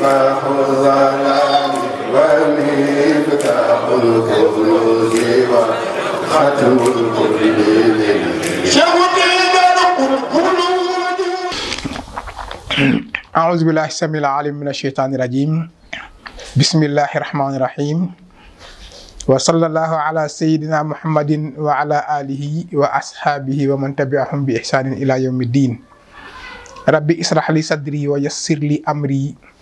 مصباح الظلام ومفتاح الكنوز وختم الكل أعوذ بالله السميع العليم من الشيطان الرجيم بسم الله الرحمن الرحيم وصلى الله على سيدنا محمد وعلى آله وأصحابه ومن تبعهم بإحسان إلى يوم الدين ربي اشرح لي صدري ويسر لي أمري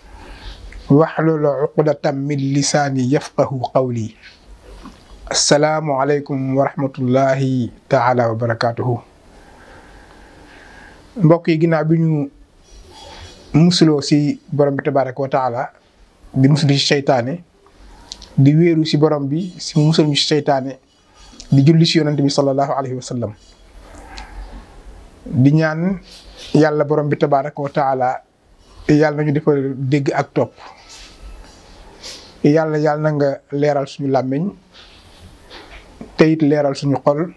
واحلل عقدة من لساني يفقه قولي السلام عليكم ورحمة الله تعالى وبركاته mbokk yi ginnaaw bi ñu musuloo si borom bi tabaraka wa taala di musulu si seytaane di wéeru si borom bi si musul ñu si seytaane di julli si yonent bi sallallahu alayhi wa sallam di ñaan yàlla borom bi tabaraka wa taala yàlla nañu defal dégg ak topp yàlla na nga leeral suñu làmmiñ te it leeral suñu xol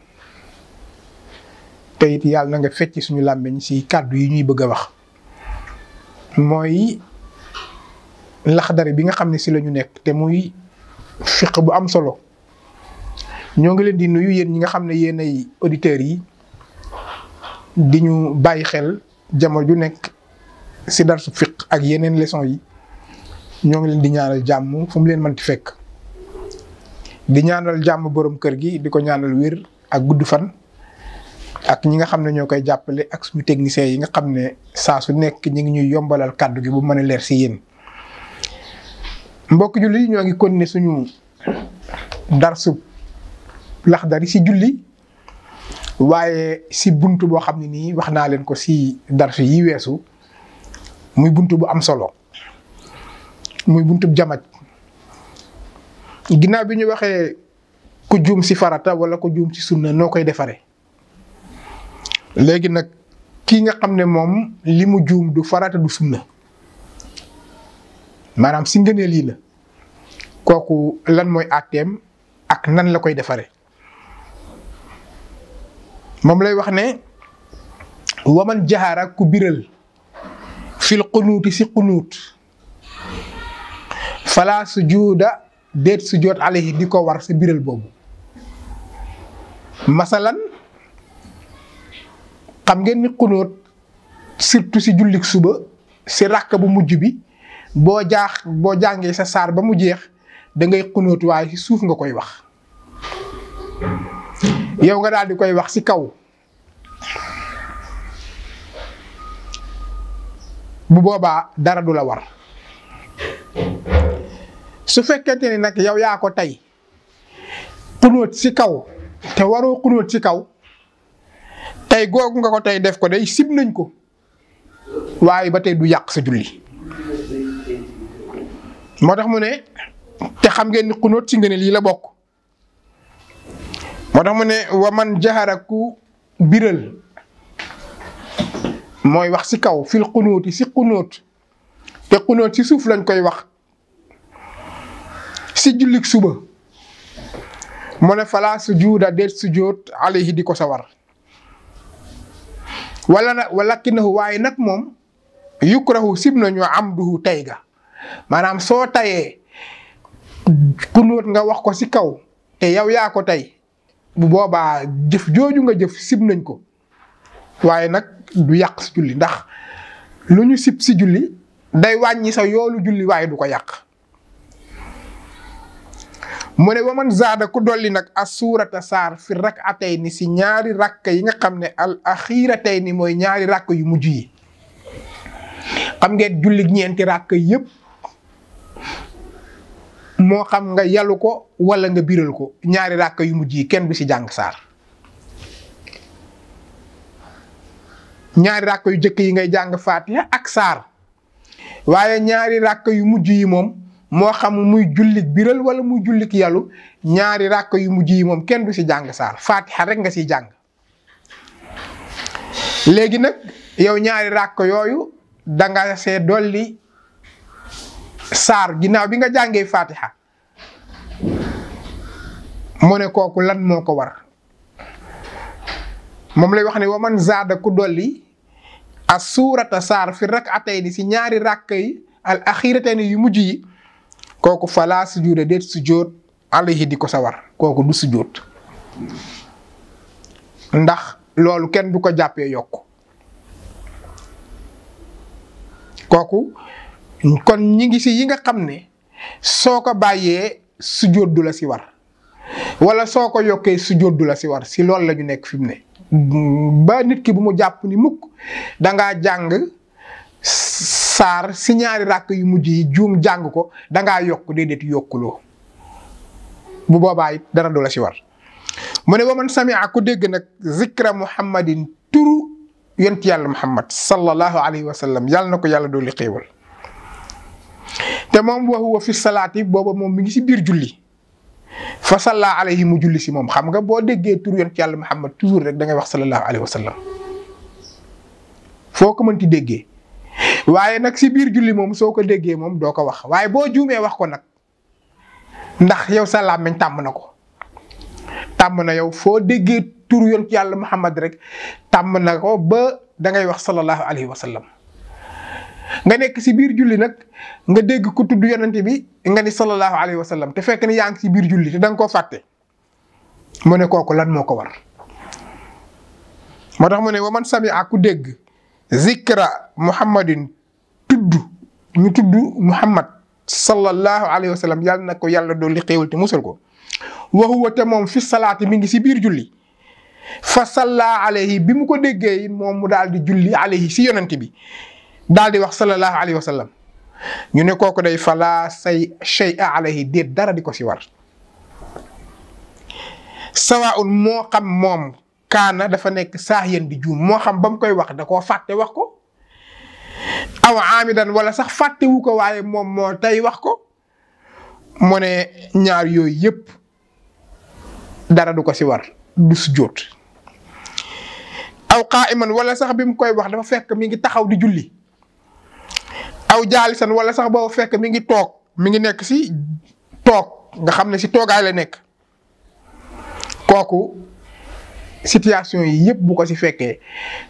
te it yàlla na nga fecc suñu làmmiñ si kàddu yi ñuy bëgg a wax mooy laxdari bi nga xam ne si la ñu nekk te muy fiq bu am solo ñoo ngi leen di nuyu yéen ñi nga xam ne yéen ay auditeurs yi di ñu bàyyi xel jamono ju nekk si darsu fiq ak yeneen leçon yi ñoo ngi leen di ñaanal jàmm fu mu leen mënti fekk di ñaanal jàmm borom kër gi di ko ñaanal wér ak gudd fan ak ñi nga xam ne ñoo koy jàppale ak suñu techniciens yi nga xam ne saa su nekk ñi ngi ñuy yombalal kàddu gi bu mën a leer si yéen mbokk julli ñoo ngi continuer suñu darsu laxdari si julli waaye si buntu boo xam ne nii wax naa leen ko si darsu yi weesu muy buntu bu am solo muy buntu jamaj ginnaaw bi ñu waxee ku juum si farata wala ku juum si sunna noo koy defaree léegi nag kii nga xam ne moom li mu juum du farata du sunna maanaam si ngëneel yi la kooku lan mooy àtteem ak nan la koy defaree moom lay wax ne waman jaxara ku biral fil xunuuti si xunuut fala sujuuda déet sujoot alayhi di ko war sa biral boobu masalan xam ngeen ni xunóot surtout si jullik suba si ràkk bu mujj bi boo jàngee sa saar ba mu jeex da ngay xunóot waaye si suuf nga koy wax yow nga daal di koy wax si kaw bu boobaa dara du la war su fekkente ni nag yow yaa ko tey xunóot si kaw te waroo xunóot si kaw tey googu nga ko tey def ko day sib nañ ko waaye ba tey du yàq sa julli moo tax mu ne te xam ngeen ni xunóot ci ngëneel yi la bokk moo tax mu ne wa man jaxara ku biral mooy wax ci kaw fil xunóoti si xunóot te xunóot ci suuf lañ koy wax si jullik suba mu ne fala sujuuda déet sujoot alayhi di ko sa war walakinahu waaye nag moom yukrahu sib nañu amduhu tay ga maanaam soo tayee xunóot nga wax ko ci kaw te yow yaa ko tey bu boobaa jëf jooju nga jëf sib nañ ko waaye nag du yàq si julli ndax lu ñu sib si julli day wàññi sa yoolu julli waaye du ko yàq mu ne waman zaada ku dolli nag as suurata saar fi rak'atayni si ñaari rakk yi nga xam ne al axiratayni mooy ñaari rakk yu mujj yi xam ngeen julli ñeenti rakk yépp moo xam nga yalu ko wala nga biral ko ñaari rakk yu mujj yi kenn du si jàng saar ñaari rakk yu jëkk yi ngay jàng faatiha ak saar waaye ñaari rakk yu mujj yi moom moo xam muy jullik biral wala muy jullik yalu ñaari rakk yu mujj yi moom kenn du si jàng saar faatiha rek nga siy jàng léegi nag yow ñaari rakk yooyu danga see dolli saar ginnaaw bi nga jàngee faatiha mu ne kooku lan moo ko war moom lay wax ne waman zaada ku dolli as suurata saar fi rak'atayni si ñaari rakk yi al axiratayni yu mujj yi kooku fala sujuuda déet sujoot alayhi di ko sa war kooku du sujoot ndax loolu kenn du ko jàppee yokk kooku kon ñi ngi si yi nga xam ne soo ko bàyyee sujoot du la si war wala soo ko yokkee sujoot du la si war si loolu la ñu nekk fi mu ne ba nit ki bu mu jàpp ni mukk dangaa jàng saar si ñaari ràkk yu mujj yi juum jàng ko dangaa yokk déedéet yokkuloo bu boobaa it dara du la si war mu ne wa man samia ku dégg nag zikra muhammadin turu yonent yàlla muhammad sallallahu alayhi wa sallam yàlla na ko yàlla dooli xéewal te moom wa huwa fi salaati booba moom mi ngi si biir julli fa salla alayhi mu julli si moom xam nga boo déggee turu yonent yàlla muhammad toujours rek da ngay wax sallallahu alayhi wa sallam foo ko mënti déggee waaye nag si biir julli moom soo ko déggee moom doo ko wax waaye boo juumee wax ko nag ndax yow sa làmmiñ tàmm na ko tàmm na yow foo déggee turu yonent yàlla muhammad rek tàmm na ko ba da ngay wax sallallahu alayhi wa sallam nga nekk si biir julli nag nga dégg ko tudd yonent bi nga ni sallallahu alayhi wa sallam te fekk ni yaa ngi si biir julli te da nga koo fàtte mu ne kooku lan moo ko war moo tax mu ne wa man sami a ku dégg zikra muhammadin ñu tudd muhammad sallallahu alayhi wa sallam yàlla na ko yàlla dolli xéewal te musal ko wa huwa te moom fi salaati mi ngi si biir julli fa salla alayhi bi mu ko déggee moom mu daal di julli alayhi si yonent bi daal di wax sallallahu alayhi wa sallam ñu ne kooku day fala shay'a alayhi déet dara di ko si war sawaun moo xam moom kaana dafa nekk saahiyan di juum moo xam ba mu koy wax da koo fàtte wax ko aw amidan wala sax fàttewu ko waaye moom moo tey wax ko mu ne ñaar yooyu yëpp dara du ko si war du sujjóot aw qaa'iman wala sax bi mu koy wax dafa fekk mi ngi taxaw di julli aw jaalisan wala sax boobu fekk mi ngi toog mi ngi nekk si toog nga xam ne si toogaay la nekk kooku situation yi yëpp bu ko si fekkee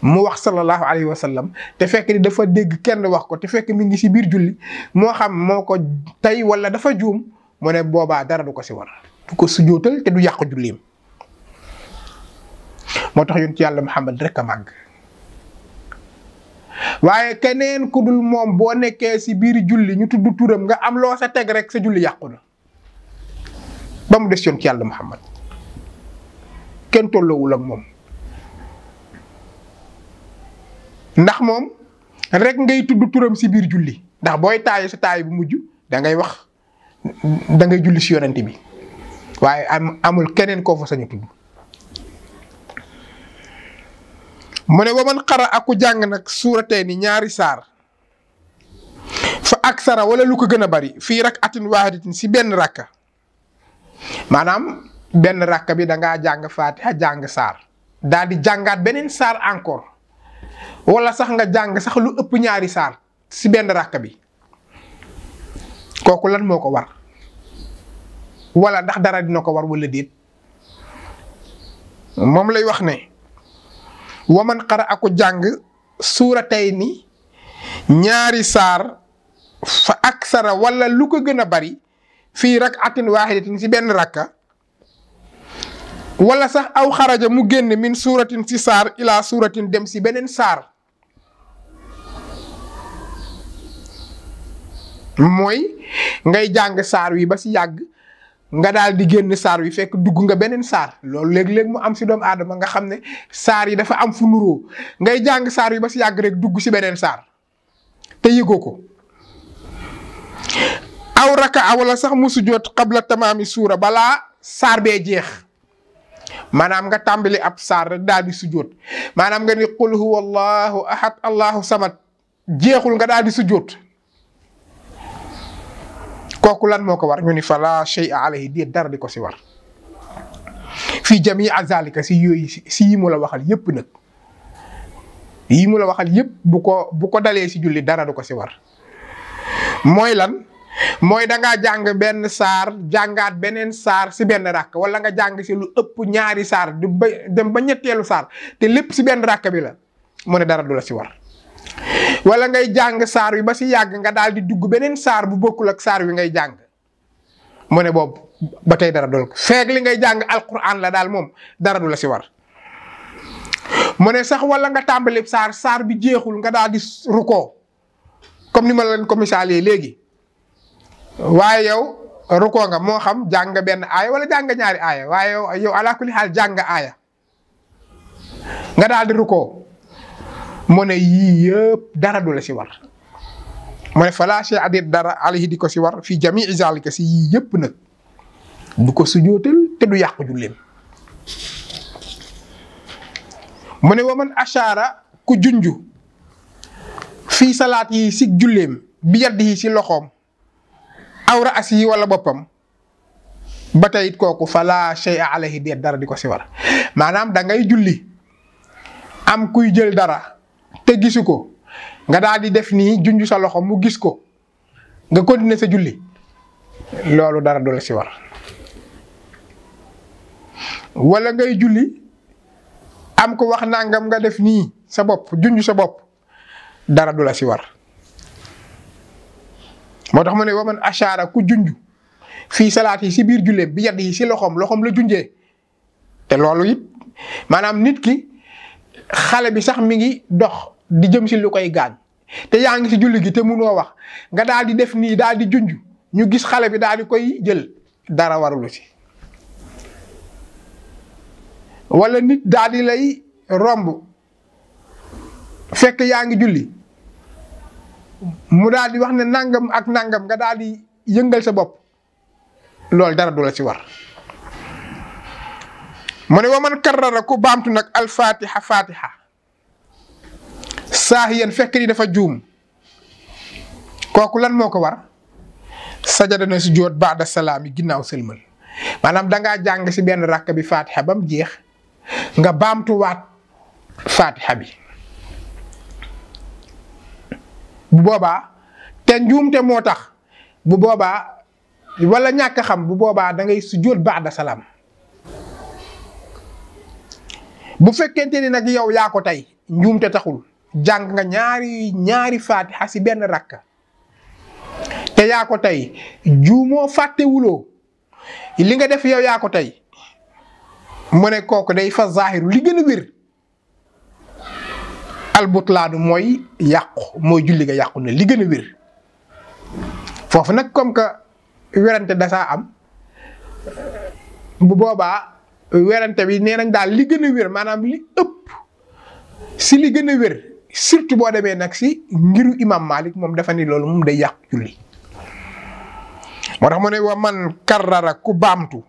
mu wax sallallahu alayhi wa sallam te fekk ni dafa dégg kenn wax ko te fekk mi ngi si biir julli moo xam moo ko tey wala dafa juum mu ne boobaa dara du ko si war du ko sujjóotal te du yàq julliim moo tax yonent yàlla Muhammad rek a màgg waaye keneen ku dul moom boo nekkee si biir julli ñu tudd turam nga am loo sa teg rek sa julli yàqu na ba mu des yonent yàlla Muhammad kenn tolloowul ak moom ndax moom rek ngay tudd turam si biir julli ndax booy taayi sa taay bu mujj da ngay wax da ngay julli si yonent bi waaye amul keneen koo fa sañu tudd mu ne wa man xara aku jàng nag suuratayni ñaari saar fa aksara wala lu ko gën a bari fii rak'atin waahidatin si benn rakka maanaam benn rakka bi da ngaa jàng Fatiha jàng saar daal di jàngaat beneen saar encore wala sax nga jàng sax lu ëpp ñaari saar si benn rakka bi kooku lan moo ko war wala ndax dara dina ko war wala déet moom lay wax ne wa man qara aku jàng suuratayni ñaari saar fa aksara wala lu ko gën a bari fii rak'atin waahidatin si benn rakka wala sax aw xaraja mu génn min suuratin si saar ila suuratin dem si beneen saar mooy ngay jàng saar wi ba si yàgg nga daal di génn saar wi fekk dugg nga beneen saar loolu léeg-léeg mu am si doomu aadama nga xam ne saar yi dafa am fu nuroo ngay jàng saar wi ba si yàgg rek dugg si beneen saar te yëgoo ko aw raka wala sax mu sujjoot qabla tamaami suura balaa saar bee jeex maanaam nga tàmbali ab saar rek daal di sujjoot maanaam nga ni qul huwa allahu ahad allahu samad jeexul nga daal di sujjoot kooku lan moo ko war ñu ni fala shay'a alayhi déet dara di ko si war fii jamii zalika si yooyu si yi mu la waxal yëpp nag yi mu la waxal yëpp bu ko dalee si julli dara du ko si war mooy lan mooy da ngaa jàng benn saar jàngaat beneen saar si benn rakk wala nga jàng si lu ëpp ñaari saar dem ba ñetteelu saar te lépp si benn rakk bi la mu ne dara du la si war wala ngay jàng saar wi ba si yàgg nga daal di dugg beneen saar bu bokkul ak saar wi ngay jàng mu ne boobu ba tey dara dul ko feeg li ngay jàng alquran la daal moom dara du la si war. mu ne sax wala nga tàmbali saar bi jeexul nga daal di rukoo comme ni ma leen ko misaalee léegi waaye yow rukoo nga moo xam jàng nga benn aaya wala jàng nga ñaari aaya waaye yow ala kulli xaal jàng nga aaya nga daal di rukoo mu ne yii yëpp dara du la si war. mu ne fala shay adir dara alayhi di ko si war fii jamii zalika si yii yëpp nag du ko sujootal te du yàqu julleem. mu ne wa man ashaara ku junju fii salaat yi si julleem bi yaddi yi si loxoom aw raas yi wala boppam ba tey it kooku fala shay alayhi deet dara di ko si war. maanaam da ngay julli am kuy jël dara te gisu ko nga daal di def nii junju sa loxo mu gis ko nga continuer sa julli loolu dara du la si war. wala ngay julli am ko wax nangam nga def nii sa bopp junj sa bopp dara du la si war. moo tax mu ne wa man ashaara ku junj fii salaat yi si biir julleem bi yedd yi si loxoom la junjee te loolu it maanaam nit ki xale bi sax mi ngi dox di jëm si lu koy gaañ te yaa ngi si julli gi te munoo wax nga daal di def nii daal di junj ñu gis xale bi daal di koy jël dara warulu si. wala nit daal di lay romb fekk yaa ngi julli mu daal di wax ne nangam ak nangam nga daal di yëngal sa bopp loolu dara du la ci war. mu ne wa man karrara ku baamtu nag alfatiha fatiha saahiyan fekk ni dafa juum kooku lan moo ko war sajada na sujjóot baada salaam yi ginnaaw sëlmal. maanaam dangaa jàng si benn rakk bi fatiha ba mu jeex nga baamtuwaat fatiha bi bu boobaa te njuumte moo tax bu boobaa wala ñàkk xam bu boobaa da ngay sujjóot baada salaam. bu fekkente ni nag yow yaa ko tey njuumte taxul jàng nga ñaari fatiha si benn rakka te yaa ko tey juumoo fàttewuloo li nga def yow yaa ko tey mu ne kooku day fa zaahiru li gën a wér albutlaanu mooy yàqu mooy julli nga yàqu na li gën a wér. foofu nag comme que werante dasaa am bu boobaa werante bi nee nañ daal li gën a wér maanaam li ëpp si li gën a wér surtout boo demee nag si ngiru imam Malik moom dafa ni loolu moom day yàq julli. moo tax mu ne wa man karrara ku baamtu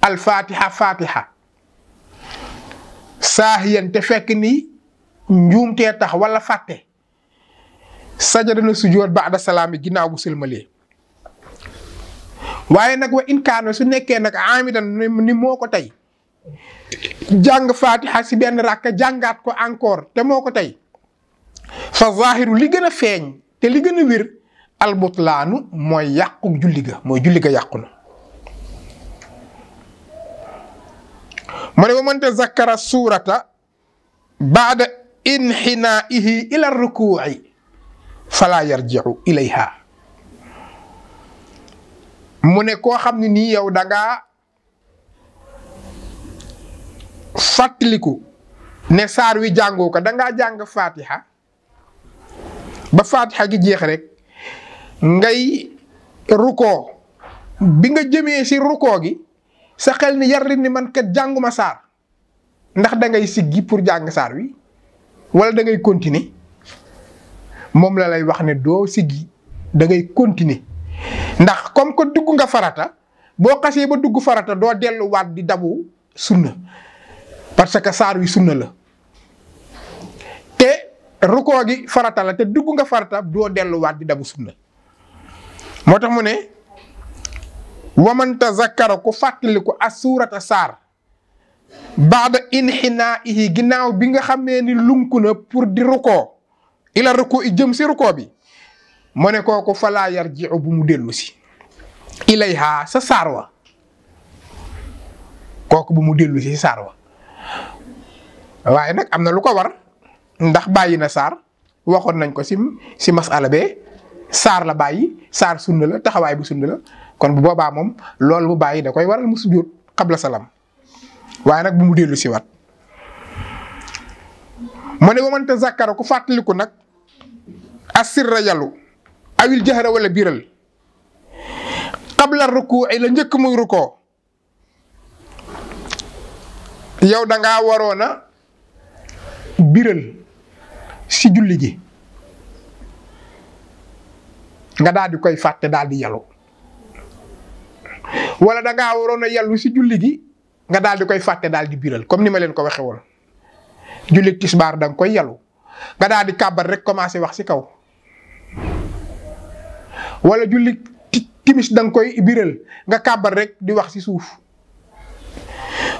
alfatiha fatiha saahiyan te fekk ni njuumtee tax wala fàtte sajada na sujjóot ba'da salaam yi ginnaaw bu sëlmalee. waaye nag wa in kaana su nekkee nag amidan ni moo ko tey jàng fatiha si benn rakka jàngaat ko encore te moo ko tey fa zaahiru li gën a feeñ te li gën a wér albutlaanu mooy yàqu julli ga mooy julli ga yàqu na. mu ne wa man tazakkara suurata baada inxinaa'ihi ila rukuu'i fala yarji'u ilayha. mu ne koo xam ne nii yow da ngaa fàttaliku ne saar wi jàngoo ko da ngaa jàng fatiha ba fatiha gi jeex rek ngay rukoo bi nga jëmee si rukoo gi sa xel ni yar ni man kat jànguma saar ndax da ngay siggi pour jàng saar wi wala da ngay continuer moom la lay wax ne doo siggi da ngay continuer. ndax comme que dugg nga farata boo xasee ba dugg farata doo delluwaat di dabu sunna parce que saar wi sunna la te rukoo gi farata la te dugg nga farata doo delluwaat di dabu sunna. moo tax mu ne waman tazakkara ku fàttaliku as-suurata saar baada inxinaa'ihi ginnaaw bi nga xamee ni lunku na pour di rukoo ila rukoo i jëm si rukoo bi mu ne kooku falaa yarji'u bu mu dellu si ilayha sa saar wa kooku bu mu dellu si saar wa waaye nag am na lu ko war ndax bàyyi na saar waxoon nañ ko si masala bee saar la bàyyi saar sunna la taxawaay bu sunna la kon bu boobaa moom loolu bu bàyyi da koy waral mu sujjóot qabla salaam waaye nag bu mu dellu si waat mu ne wa man tazakkara ku fàttaliku nag asirra yàllu awil jahra wala biral qabla rukuu la njëkk muy rukoo yow da ngaa waroon a biral si julli gi nga daal di koy fàtte daal di yàllu wala da ngaa waroon a yàllu si julli gi nga daal di koy fàtte daal di biral comme ni ma leen ko waxee woon julli tisbaar da nga koy yàllu nga daal di kàbbar rek commencé wax si kaw wala julli timis da nga koy biral nga kàbbar rek di wax si suuf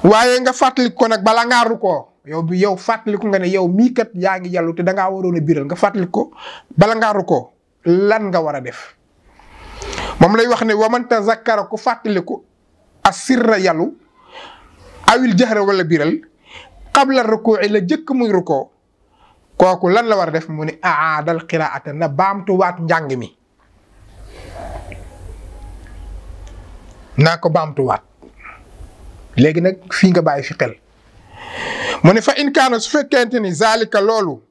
waaye nga fàttaliku ko nag bala ngaa rukoo yow fàttaliku nga ne yow mii kat yaa ngi yàllu te da ngaa waroon a biral nga fàttaliku ko bala ngaa rukoo lan nga war a def moom lay wax ne wa man tazakkara ku fàttaliku asirra yàllu awil jahra wala biral qabla rukuu la jëkk muy rukoo kooku lan la war a def mu ne aadal qiraata na baamtuwaat njàng mi naa ko baamtuwaat léegi nag fii nga bàyyi fi xel mu ne fa in kaana su fekkente ni zalika loolu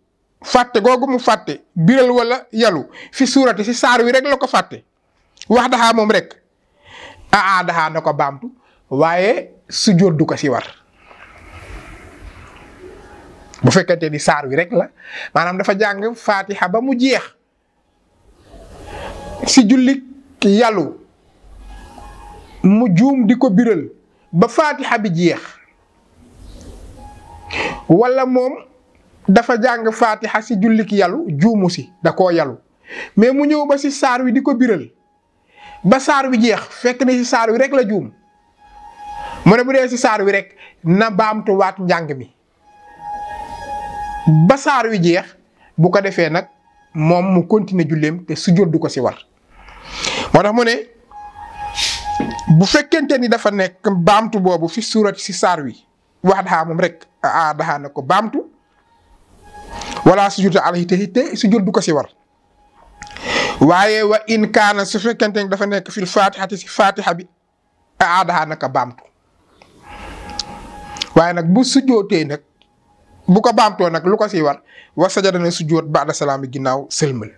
fàtte googu mu fàtte biral wala yalu fi suurati si saar wi rek la ko fàtte wax daxaa moom rek daxaa na ko baamtu waaye sujjóot du ko si war bu fekkente ni saar wi rek la maanaam dafa jàng fatiha ba mu jeex si julli yalu mu juum di ko biral ba fatiha bi jeex wala moom dafa jàng fatiha si jullik yalu juumu si da koo yalu mais mu ñëw ba si saar wi di ko biral ba saar wi jeex fekk ne si saar wi rek la juum mu ne bu dee si saar wi rek na baamtuwaat njàng mi ba saar wi jeex bu ko defee nag moom mu continuer julleem te sujjóot du ko si war moo tax mu ne bu fekkente ni dafa nekk baamtu boobu fi suurat si saar wi wax daxaa moom rek daxaa na ko baamtu wala sujjóot alayhi te sujjóot du ko si war waaye wa in kaana su fekkente ni dafa nekk fil fatihati si fatiha bi daxaa na ko baamtu waaye nag bu sujjóotee nag bu ko baamtoo nag lu ko si war wa sajada na sujjóot ba'da salaam ginnaaw sëlmal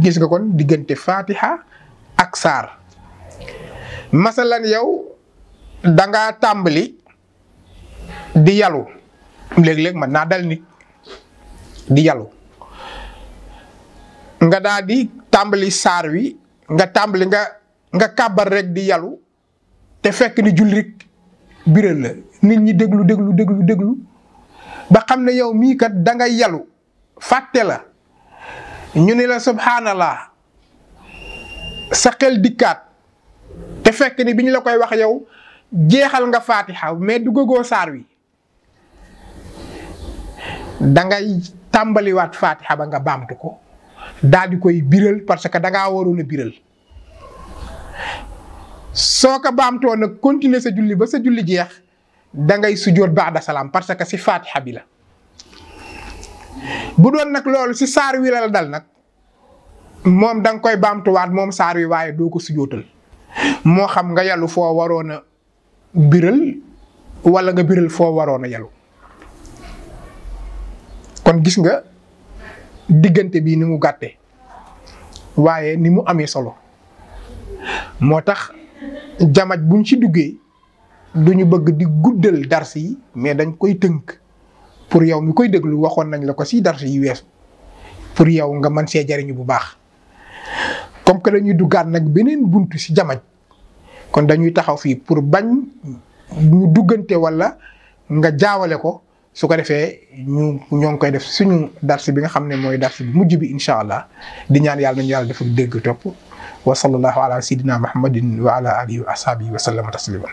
gis nga kon diggante fatiha ak saar masalan yow danga tàmbali di yalu léeg-léeg mën naa dal nit di yalu nga daal di tàmbali saar wi nga tàmbali nga kàbbar rek di yalu te fekk ni julli biral la nit ñi déglu ba xam ne yow mii kat da nga yalu fàtte la ñu ne la subhanallah sa xel dikkaat te fekk ni biñ la koy wax yow jeexal nga fatiha mais duggagoo saar wi da ngay tàmbaliwaat fatiha ba nga baamtu ko daal di koy biral parce que da ngaa waroon a biral soo ko baamtoo nag continuer sa julli ba sa julli jeex da ngay sujjóot ba'da salaam parce que si fatiha bi la bu doon nag loolu si saar wi la dal nag moom da nga koy baamtuwaat moom saar wi waaye doo ko sujjóotal moo xam nga yàllu foo waroon a biral wala nga biral foo waroon a yàllu kon gis nga diggante bi ni mu gàtte waaye ni mu amee solo moo tax jamaj buñ ci duggee duñu bëgg di guddal dars yi mais dañ koy tënk pour yow mi koy déglu waxoon nañ la ko ci dars yi weesu pour yow nga mën see jariñu bu baax comme que dañuy duggaat nag beneen buntu ci jamaj kon dañuy taxaw fii pour bañ ñu duggante wala nga jaawale ko su ko defee ñoo ngi koy def suñu dars bi nga xam ne mooy dars bi mujj bi incha allah di ñaan yàlla nañu yàlla dafa dégg topp wa sallallahu ala sayyidina muhammadin wa ala alihi wa ashabihi wa sallama tasliman